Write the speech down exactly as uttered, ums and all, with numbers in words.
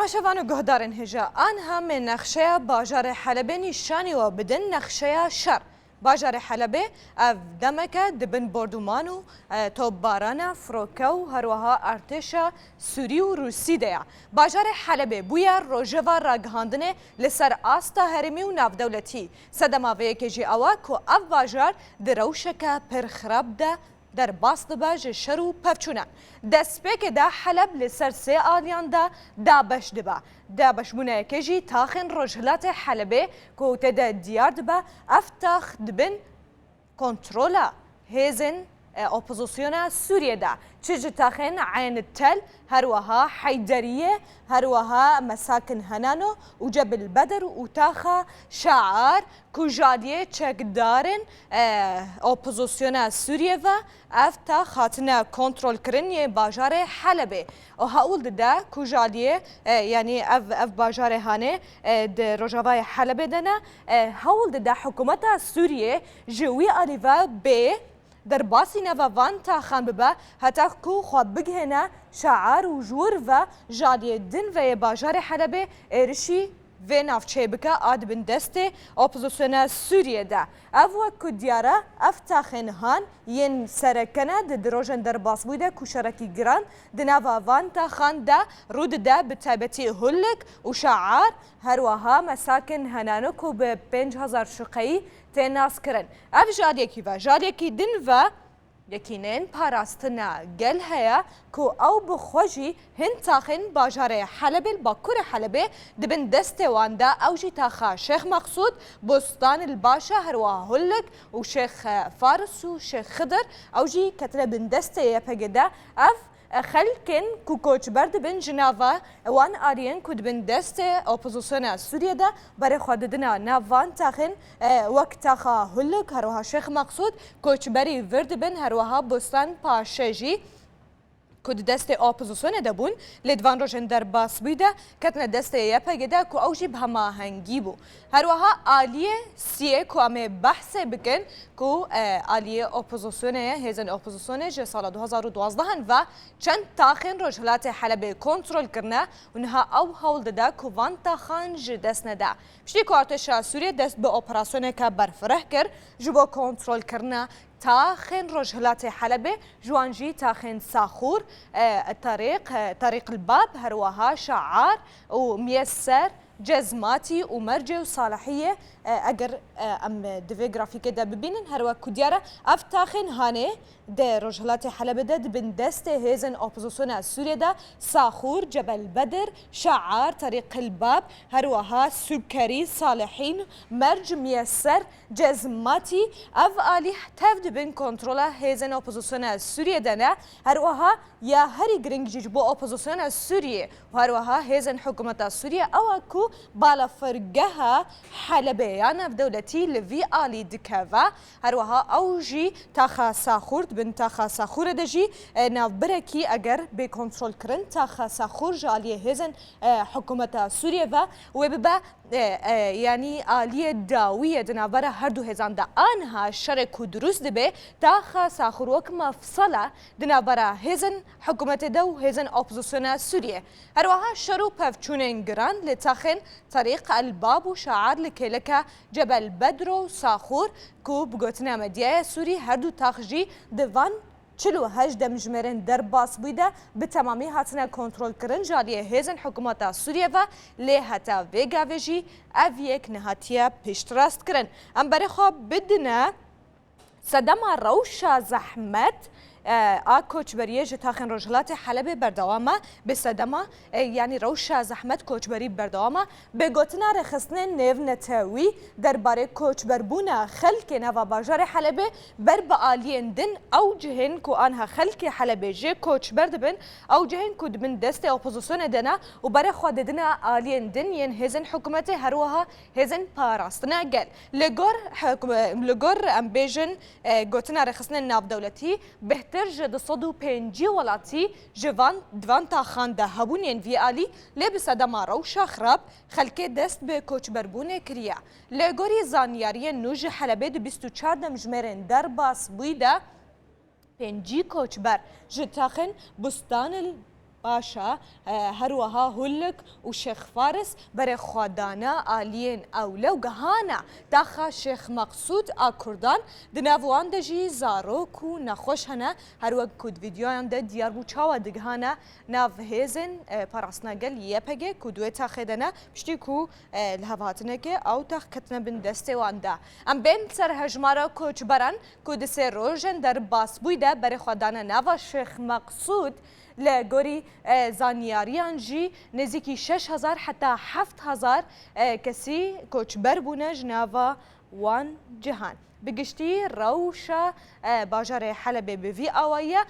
Paşevan û guhdarên hêja, anha me nexşeya bajarê Helebê nîşanî we bidin, nexşeya şer. Bajarê Helebê ev demeke di bin bordûman û, e, topbarana firoke û herweha artêşa Sûrî û Rûsî de ye. Bajarê Helebê bûye rojeva ragihandinê li ser asta herêmî û navdewletî. Sedema vê yekê jî ew e ku ev bajar di rewşeke pir xirab de derbas dibe ji şer û pevçûnan. Destpêkê de Heleb li ser sê aliyan de dabeş dibe. Dabeşbûna yekê jî taxên rojhilatê Helebê ku tê de diyar dibe, ev tax dibin kontrola hêzên, e, opozisyona Sûriyê de. Çi ji taxên Eyn Tel, herweha Heyderiyê, herweha Mesakin Henano û Cebil Bedir û taxa Şaar, ku ji aliyê çekdarên, e, opozisyona Sûriyê ve ev tax hatine kontrolkirin yê bajarê Helebê. Û hewl dide ku ji aliyê, e, yanî ev, ev bajarê hanê, e, di rojavayê Helebê de ne, e, hewl dide hikûmeta Sûriyê ji wî alî ve bê derbasî nava van taxan bibe, heta ku xwe bigihêne Şaar û ji wir ve ji aliyê din ve yê bajarê Helebê êrişî vê navçeyê bike a di bin destê opozisyona Sûriyê de. Ev wek ku diyar e, ev taxên han yên sereke ne di, di rojên derbasbûyî de ku şerekî giran di nava van taxan de rû dide, bi taybetî Hullik û Şaar, herweha Mesakin Henano ku bi pênc hezar şuqeyî tê naskirin. Ev ji aliyekî ve, ji aliyekî din ve, yekînên parastina gel heye ku ew bi xwe jî hin taxên bajarê Helebê, li bakurê Helebê, di bin destê wan de. Ew jî taxa Şêx Meqsûd, Bostan el Başa, herwiha Hullik û Şêx Faris û Şêx Xidir, ew jî ketine bin destê Y P G de. Ev xelkên ku koçber dibin ji nava wan aliyên ku dibin destê opozisyona Sûriyê de berê xwe didina nav van taxên, e, wek taxa Hullik, herwiha Şêx Meqsûd, koçberî vir dibin, herwiha Bostan Paşe jî ku di destê opozisyonê de bûn, lê di van rojên derbasbûyî de ketine destê Y P G de ku ew jî bi hemahengî bû. Herwiha aliyê siyê ku em ê behsê bikin ku, e, aliyê opozisyonê ye, hêzên opozisyonê ji sala du hezar û duwazdeh ve çend taxên rojhilatê Helebê kontrol kirine û niha ew hewl dide ku van taxan ji dest nede. Piştî ku artêşa Sûriyê dest bi operasyoneke berfireh kir ji bo kontrolkirina taxên rojhilatê Helebê, ji wan jî taxên Saxûr, e, Terîq, e, Terîq el Bab, herwiha Şaar û Miyeser, Cezmatî û Mercê û Salihiyê, e, eger, e, em di vê grafîkê de bibînin, her wek ku diyar e, ev taxên hanê di rojhilatê Helebê de di bin destê hêzên opozisyona Sûriyê de Saxûr, Cebel Bedir, Şaar, Terîq el Bab, herwiha Sukerî, Salihîn, Merc, Miyeser, Cezmatî, ev alî tev di bin kontrola hêzên opozisyona Sûriyê de ne. Herwiha ya herî giring jî ji bo opozisyona Sûriyê û herwiha hêzên hikûmeta Sûriyê ew e ku balafirgeha Helebê ya navdewletî li vî alî dikeve. Herwiha ew jî taxa Saxûr, di bin taxa Saxûrê de jî, e, navbirekî eger bê kontrolkirin, taxa Saxûr ji aliyê hêzên, e, hikûmeta Sûriyê ve wê bibe, e, e, yanî aliyê dawiyê di navbera her du hêzan de. Anha şerê ku dirûst dibe, taxa Saxûr wek mefsala di navbera hêzên hikûmetê de û hêzên opozisyona Sûriyê. Herwiha şer û pevçûnên giran li taxên Terîq el Bab û Şaar li kêleka Cebel Bedro û Saxûr ku bi gotina medyaya Sûrî her du tax jî di van çil û heşt demjimêrên derbasbûyî de bi temamî hatine kontrolkirin ji aliyê hêzên hikûmeta Sûriyê ve, lê heta vê gavê jî ev yek nehatiye piştrastkirin. Em berê xwe bidine sedema rewşa zehmet, e, a koçberiyê ji taxên Rojhilatê Helebê berdewam e, bi sedema, e, yanî rewşa zehmet koçberî berdewam e. Bi gotina rêxistinên nêvnetewî derbarê koçberbûna xelkê nava bajarê Helebê ber bi aliyên din, ew cihên ku anha xelkê Helebê jê koçber dibin, ew cihên ku di bin destê opozisyonê de ne û berê xwe didine aliyên din yên hêzên hikûmetê, her wiha hêzên parastina gel. Li gor hikûme-, li gor, em bêjin, e, gotina rêxistinên navdewletî, bêhtir ji du sed û pêncî welatî ji van, di van taxan de hebûn yên vî alî, lê bi sedema rewşa xirab, xelkê dest bi koçberbûnê kiriye. Li gorî zanyariyên nû, ji Helebê di bîst û çar demjimêrên derbasbûyî de pêncî koçber ji taxên Bustanil Baş e, her wiha Hullik û Şêx Faris berê xwe dane aliyên ewle û gihane taxa Şêx Meqsûd a Kurdan. Di nav wan de jî zarok û nexweş hene. Her wek ku di vîdeoyan de diyar bû, çawa digihane nav hêzên, e, parastina gel Y P G ku di wê taxê de ne, piştî ku, e, lihevhatinekê ew tax ketine bin destê wan de. Em bên ser hejmara koçberan ku di sê rojên derbasbûyî de berê xwe dane nava Şêx Meqsûd. Li gorî, e, zanyariyan jî nêzîkî şeş hezar heta heft hezar, e, kesî koçber bûne ji nava wan cihan. Bi giştî rewşa, e, bajarê Helebê bi vî awayî ye.